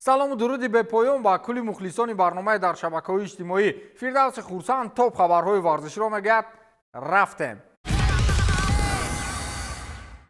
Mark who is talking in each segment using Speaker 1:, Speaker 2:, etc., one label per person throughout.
Speaker 1: Салому дуруди бепоён ба кулли мухлисони барномаи дар шабакаҳои иҷтимоӣ. Фирдавси Хурсанд топ хабарҳои варзиширо мегӯяд. Рафтем.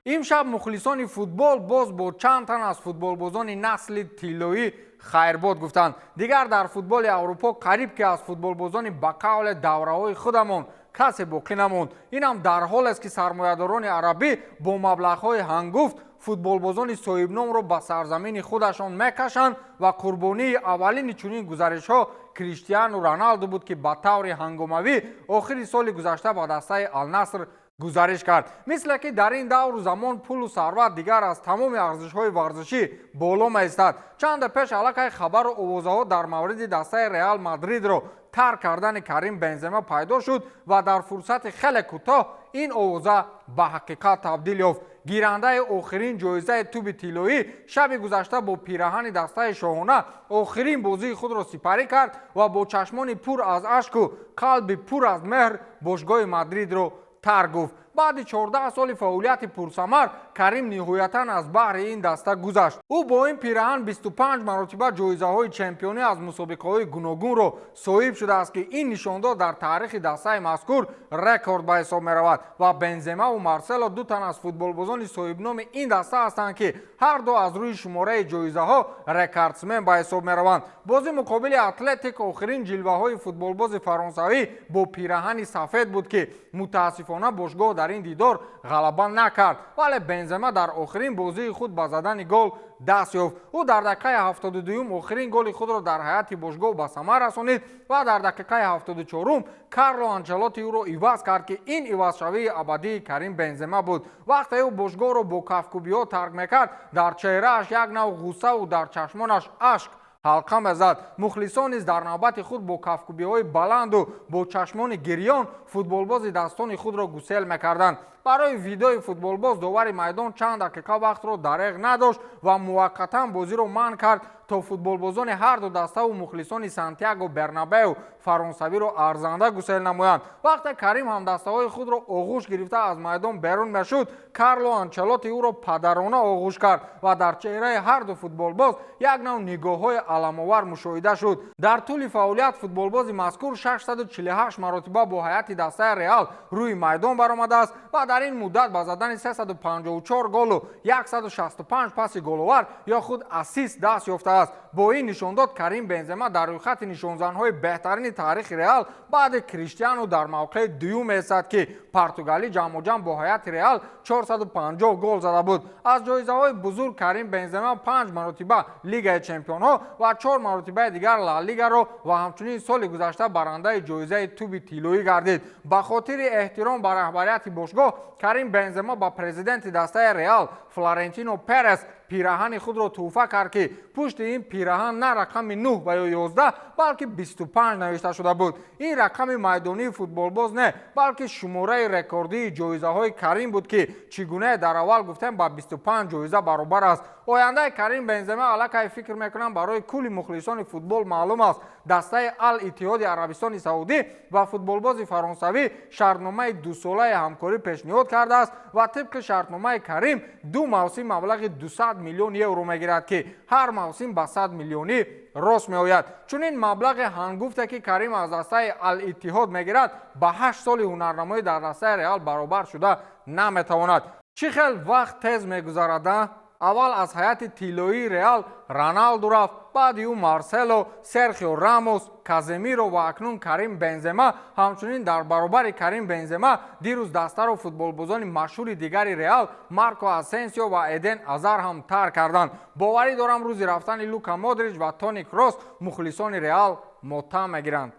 Speaker 1: Имшаб мухлисони футбол боз бо чанд тан аз футболбозони насли тиллоӣ хайрбод гуфтанд. Дигар дар футболи Аврупо қариб ки аз футболбозони ба қавле давраҳои худамон касе боқӣ намонд. Инам дар ҳолест, ки сармоядорони арабӣ бо маблағҳои ҳангуфт футболбозони соҳибномро ба сарзамини худашон мекашанд ва қурбонии аввалини чунин гузаришҳо Криштиану Роналду буд, ки ба таври ҳангомавӣ охири соли гузашта ба дастаи Алнаср гузариш кард. Мисле ки дар ин давру замон пулу сарват дигар аз тамоми арзишҳои варзишӣ боло меистад. Чанде пеш аллакай хабару овозаҳо дар мавриди дастаи Реал Мадридро тарк кардани Карим Бензема пайдо шуд ва дар фурсати хеле кӯтоҳ ин овоза ба ҳақиқат табдил ёфт. Гирандаи охирин ҷоизаи туби тиллоӣ шаби гузашта бо пираҳани дастаи шоҳона охирин бозии худро сипарӣ кард ва бо чашмони пур аз ашку қалби пур аз меҳр бошгоҳи Мадридро тарк гуфт. Баъди 14 соли фаъолияти пурсамар Карим ниҳоятан аз баҳри ин даста гузашт. Ӯ бо ин пираҳан 25 маротиба ҷоизаҳои чемпионӣ аз мусобиқаҳои гуногунро соҳиб шудааст, ки ин нишондод дар таърихи дастаи мазкур рекорд ба ҳисоб меравад ва Бенземаву Марсело ду тан аз футболбозони соҳибноми ин даста ҳастанд, ки ҳар ду аз рӯи шумораи ҷоизаҳо рекордсмен ба ҳисоб мераванд. Бозӣ муқобили Атлетик охирин ҷилваҳои футболбози фаронсавӣ бо пираҳани сафед буд, ки мутаассифона бошгоҳ дар ин дидор ғалаба накард, вале Бензема дар охирин бозии худ ба задани гол даст ёфт. Ӯ дар дақиқаи 72-юм охирин голи худро дар ҳайати бошгоҳ ба самар расонид ва дар дақиқаи 74-ум Карло Анчелотти ӯро иваз кард, ки ин ивазшавии абадии Карим Бензема буд. Вақте ӯ бошгоҳро бо кафкӯбиҳо тарк мекард, дар чеҳрааш як нав ғуссаву дар чашмонаш ашк ҳалқа мезад. Мухлисон низ дар навбати худ бо кафкӯбиҳои баланду бо чашмони гирён футболбози дастони худро гусел мекарданд. Барои видои футболбоз довари майдон чанд дақиқа вақтро дареғ надошт ва муваққатан бозиро манъ кард, то футболбозони ҳар ду даставу мухлисони Сантьяго Бернабеу фаронсавиро арзанда гусел намоянд. Вақте Карим ҳамдастаҳои худро оғӯш гирифта аз майдон берун мешуд, Карло Анчелотти ӯро падарона оғӯш кард ва дар чеҳраи ҳар ду футболбоз як нав нигоҳҳои аламовар мушоҳида шуд. Дар тӯли фаъолият футболбози мазкур 648 маротиба бо ҳайати дастаи Реал рӯи майдон баромадааст ва дар ин муддат ба задани 354 голу 165 паси головар ё худ ассист даст ёфтааст. Бо ин нишондод Карим Бензема дар рӯйхати нишонзанҳои беҳтарини таърихи Реал баъди Криштиану дар мавқеи дуюм меистад, ки португалӣ ҷамъоҷамъ бо ҳайати Реал 450 гол зада буд. Аз ҷоизаҳои бузург Карим Бензема 5 маротиба Лигаи чемпионҳо ва 4 маротибаи дигар Ла Лигаро ва ҳамчунин соли гузашта барандаи ҷоизаи туби тиллоӣ гардид. Ба хотири эҳтиром ба раҳбарияти бошгоҳ Карим Бензема ба президенти дастаи Реал Флорентино Перес пираҳани худро тӯҳфа кард, ки пушти ин пираҳан на рақами 9 ва ё 11, балки 25 навишта шуда буд. Ин рақами майдонии футболбоз не, балки шумораи рекордии ҷоизаҳои Карим буд, ки чӣ гуна дар аввал гуфтем ба 25 ҷоиза баробар аст. Ояндаи Карим Бензема аллакай фикр мекунам барои кулли мухлисони футбол маълум аст. Дастаи Ал Иттиҳоди Арабистони Саудӣ ва футболбози фаронсавӣ шартномаи дусолаи ҳамкорӣ пешниҳод кардааст ва тибқи шартномаи Карим ду мавсим маблағи 200 миллион евро мегирад, ки ҳар мавсим ба 100 миллионӣ рост меояд. Чунин маблағи ҳангуфте, ки Карим аз дастаи Ал Иттиҳод мегирад, ба 8 соли ҳунарнамоӣ дар дастаи Реал баробар шуда наметавонад. Чӣ хел вақт тез мегузарад? Аввал аз ҳайати тиллоии Реал Роналду рафт, баъди ӯ Марсело, Серхио Рамос, Каземиро ва акнун Карим Бензема. Ҳамчунин дар баробари Карим Бензема дирӯз дастаро футболбозони машҳури дигари Реал Марко Асенсио ва Эден Азар ҳам тарк карданд. Боварӣ дорам, рӯзи рафтани Лука Модрич ва Тони Кросс мухлисони Реал мотам мегиранд.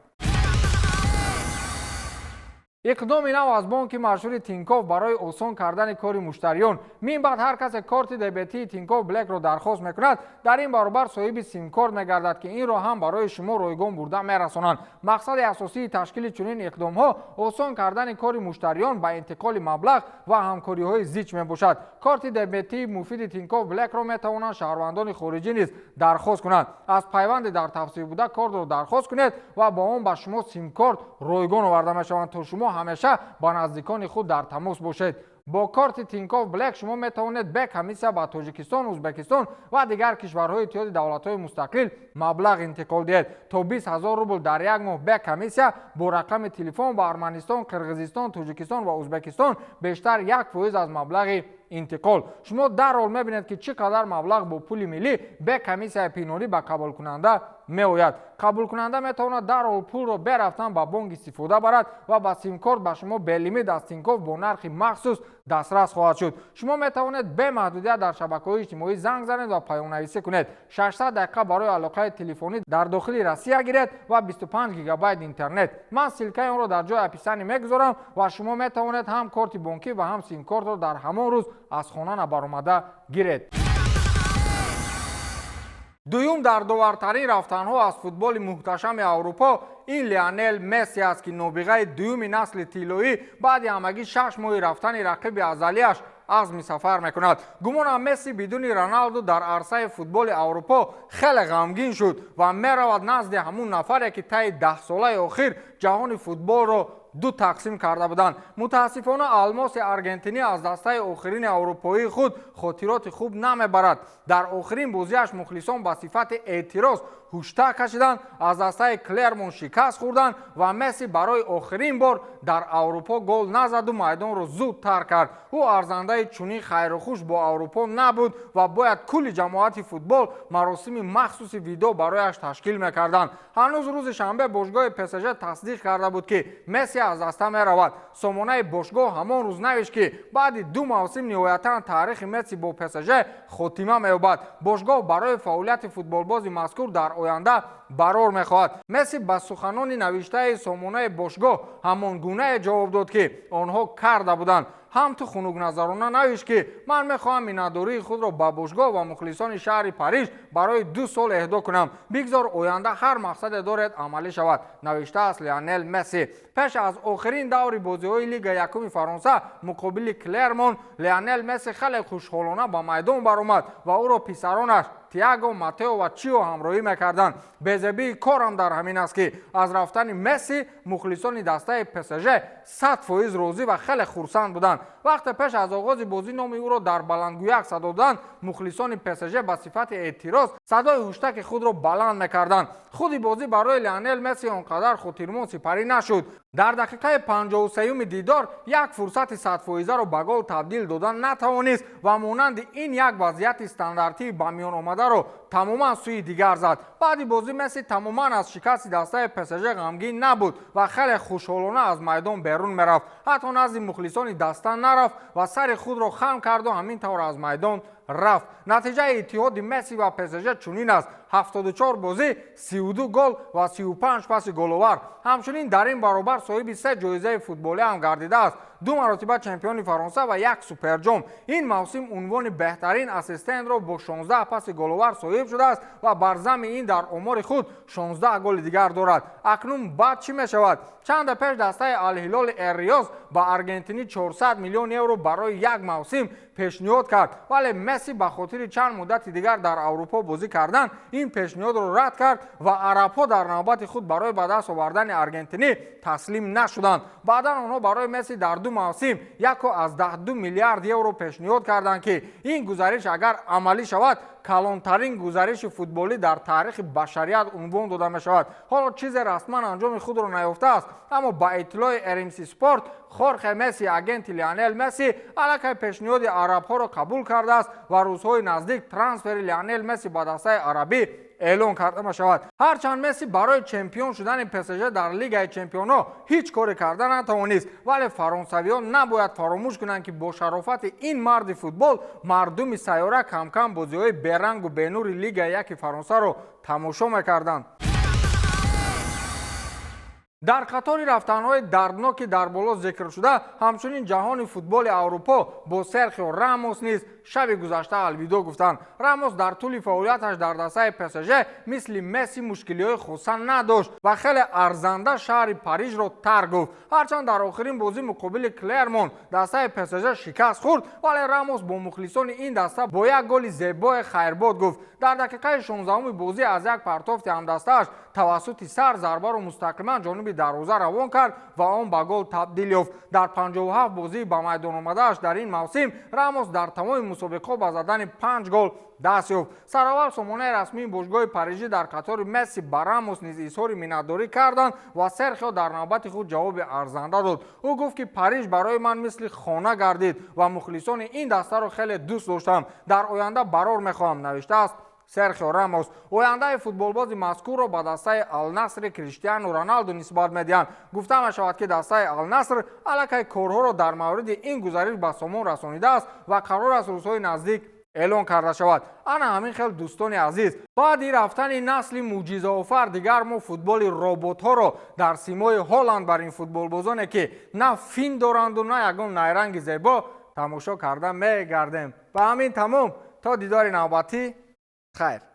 Speaker 1: Иқдоми нав аз бонки машҳури Тинькофф барои осон кардани кори муштариён. Мин баъд ҳар касе корти дебетии Тинькофф Блекро дархост мекунад, дар ин баробар соҳиби симкорт мегардад, ки инро ҳам барои шумо ройгон бурда мерасонанд. Мақсади асосии ташкили чунин иқдомҳо осон кардани кори муштариён ба интиқоли маблағ ва ҳамкориҳои зич мебошад. Корти дебетии муфиди Тинькофф Блекро метавонанд шаҳрвандони хориҷӣ низ дархост кунанд. Аз пайванди дар тавсиф буда кортро дархост кунед ва бо он ба шумо симкорт ройгон оварда мешаванд, то шумо ҳамеша ба наздикони худ дар тамос бошед. Бо корти Тинькофф Блэк шумо метавонед бе комиссия ба Тоҷикистон, Узбекистон ва дигар кишварҳои Иттиҳоди давлатҳои мустақил маблағ интиқол диҳед. То 20 000 рубл дар як моҳ бе комиссия бо рақами телефон ба Арманистон, Қирғизистон, Тоҷикистон ва Узбекистон бештар 1% аз маблағи интиқол. Шумо дарҳол мебинед, ки чӣ қадар маблағ бо пули миллӣ бе комиссияи пинҳонӣ ба қабулкунанда меояд. Қабулкунанда метавонад дарҳол пулро берафтан ба бонк истифода барад ва ба симкорт ба шумо белимит аз Тинькофф бо нархи махсус дастрас хоҳад шуд. Шумо метавонед бемаҳдудият дар шабакаҳои иҷтимоӣ занг занед ва паёмнависӣ кунед. 600 дақиқа барои алоқаи телефонӣ дар дохили Россия гиред ва 25 гигабайт интернет. Ман ссылка и онро дар ҷои описание мегузорам ва шумо метавонед ҳам корти бонкӣ ва ҳам симкортро дар ҳамон рӯз аз хона набаромада гиред. Дуюм дардовартарин рафтанҳо аз футболи муҳташами Аврупо ин Лионел Месси аст, ки нобиғаи дуюми насли тиллоӣ баъди ҳамагӣ 6 моҳи рафтани рақиби азалиаш азми сафар мекунад. Гумонам, Месси бидуни Роналду дар арсаи футболи Аврупо хеле ғамгин шуд ва меравад назди ҳамун нафаре, ки таи 10 солаи охир ҷаҳони футболро ду тақсим карда буданд. Мутаассифона, алмоси аргентинӣ аз дастаи охирини аврупоии худ хотироти хуб намебарад. Дар охирин бозиаш мухлисон ба сифати эътироз ҳуштак кашиданд, аз дастаи Клермон шикаст хӯрданд ва Месси барои охирин бор дар Аврупо гол назаду майдонро зуд тарк кард. Ӯ арзандаи чунин хайрухуш бо Аврупо набуд ва бояд кулли ҷамоати футбол маросими махсуси видоъ барояш ташкил мекарданд. Ҳанӯз рӯзи шанбе бошгоҳи ПСЖ тасдиқ карда буд, ки Месси аз даста меравад. Сомонаи бошгоҳ ҳамон рӯз навишт, ки баъди 2 мавсим ниҳоятан таърихи Месси бо ПСЖ хотима меёбад. Бошгоҳ барои фаъолияти футболбози мазкур дар оянда барор мехоҳад. Месси ба суханони навиштаи сомонаи бошгоҳ ҳамон гунае ҷавоб дод, ки онҳо карда буданд. Ҳам ту хунукназарона навишт, ки ман мехоҳам миннатдории худро ба бошгоҳ ва мухлисони шаҳри Париж барои 2 сол эҳдо кунам. Бигзор оянда ҳар мақсаде доред, амалӣ шавад, навиштааст Лионел Месси. Пеш аз охирин даври бозиҳои Лига якуми Фаронса муқобили Клермон Лионел Месси хеле хушҳолона ба майдон баромад ва ӯро писаронаш Тиаго, Матео ва Чио ҳамроҳӣ мекарданд. Безебии корам дар ҳамин аст, ки аз рафтани Месси мухлисони дастаи ПСЖ 100% розӣ ва хеле хурсанд буданд. Вақте пеш аз оғози бозӣ номи ӯро дар баландгӯяк садо доданд, мухлисони ПСЖ ба сифати эътироз садои ҳуштаки худро баланд мекарданд. Худи бозӣ барои Лионел Месси он қадар хотирмон сипарӣ нашуд. Дар дақиқаи 53-юми дидор як фурсати 100-фоизаро ба гол табдил додан натавонист ва монанди ин як вазъияти стандартии ба миён омадаро тамоман сӯи дигар зад. Баъди бозӣ Месси тамоман аз шикасти дастаи ПСЖ ғамгин набуд ва хеле хушҳолона аз майдон берун мерафт. Ҳатто назди мухлисони даста нарафт ва сари худро хам карду ҳамин тавр аз майдон рафт. Натиҷаи иттиҳоди Месси ва ПСЖ чунин аст: 74 бозӣ, 32 гол ва 35 паси головар. Ҳамчунин дар ин баробар соҳиби се ҷоизаи футболӣ ҳам гардидааст: ду маротиба чемпиони Фаронса ва як суперҷом. Ин мавсим унвони беҳтарин ассистентро бо 16 паси головар соҳиб шудааст ва бар зами ин дар омори худ 16 голи дигар дорад. Акнун баъд чӣ мешавад? Чанде пеш дастаи Алҳилоли Эрриёз ба аргентинӣ 400 миллион евро барои як мавсим пешниҳод кард, вале Месси ба хотири чанд муддати дигар дар Аврупо бозӣ кардан ин пешниҳодро рад кард ва арабҳо дар навбати худ барои ба даст овардани аргентинӣ таслим нашуданд. Баъдан онҳо барои Месси дар 2 мавсим 1,2 миллиард евро пешниҳод карданд, ки ин гузариш агар амалӣ шавад, калонтарин гузариши футболӣ дар таърихи башарият унвон дода мешавад. Ҳоло чизе расман анҷоми худро наёфтааст, аммо ба иттилои РМС Спорт, Хорхе Месси, агенти Лионел Месси, аллакай пешниҳоди арабҳоро қабул кардааст ва рӯзҳои наздик трансфери Лионел Месси ба дастаи арабӣ эълон карда мешавад. Ҳарчанд Месси барои чемпион шудани ПСЖ дар Лигаи чемпионҳо ҳеҷ коре карда натавонист, вале фаронсавиён набояд фаромӯш кунанд, ки бо шарофати ин марди футбол мардуми сайёра камкам бозиҳои берангу бенури Лигаи яки Фаронсаро тамошо мекарданд. Дар қатори рафтанҳои дардноки дар боло зикршуда ҳамчунин ҷаҳони футболи Аврупо бо Серхио Рамос низ шаби гузашта алвидо гуфтанд. Рамос дар тӯли фаъолияташ дар дастаи ПСЖ мисли Месси мушкилиҳои хоса надошт ва хеле арзанда шаҳри Парижро тарк гуфт. Ҳарчанд дар охирин бозӣ муқобили Клермон дастаи ПСЖ шикаст хӯрд, вале Рамос бо мухлисони ин даста бо як голи зебое хайрбод гуфт. Дар дақиқаи 16-уми бозӣ аз як партофти ҳамдастааш тавассути сар зарбаро мустақиман ҷониби ҷониби дарвоза равон кард ва он ба гол табдил ёфт. Дар 57 бозии ба майдон омадааш дар ин мавсим Рамос дар тамоми мусобиқаҳо ба задани 5 гол даст ёфт. Сараввал сомонаи расмии бошгоҳи Парижӣ дар қатори Месси ба Рамос низ изҳори миннатдорӣ карданд ва Серхио дар навбати худ ҷавоби арзанда дод. Ӯ гуфт, ки Париж барои ман мисли хона гардид ва мухлисони ин дастаро хеле дӯст доштам. Дар оянда барор мехоҳам, навиштааст Серхио Рамос. Ояндаи футболбози мазкурро ба дастаи Алнасри Криштиану Роналду нисбат медиҳанд. Гуфта мешавад, ки дастаи Алнаср аллакай корҳоро дар мавриди ин гузариш ба сомон расонидааст ва қарор аст рӯзҳои наздик эълон карда шавад. Ана ҳамин хел, дӯстони азиз, баъди рафтани насли мӯъҷизаофар дигар мо футболи роботҳоро дар симои Ҳоланд бар ин футболбозоне, ки на фин доранду, на ягон найранги зебо, тамошо карда мегардем. Ба ҳамин тамом, то дидори навбатӣ, хайр.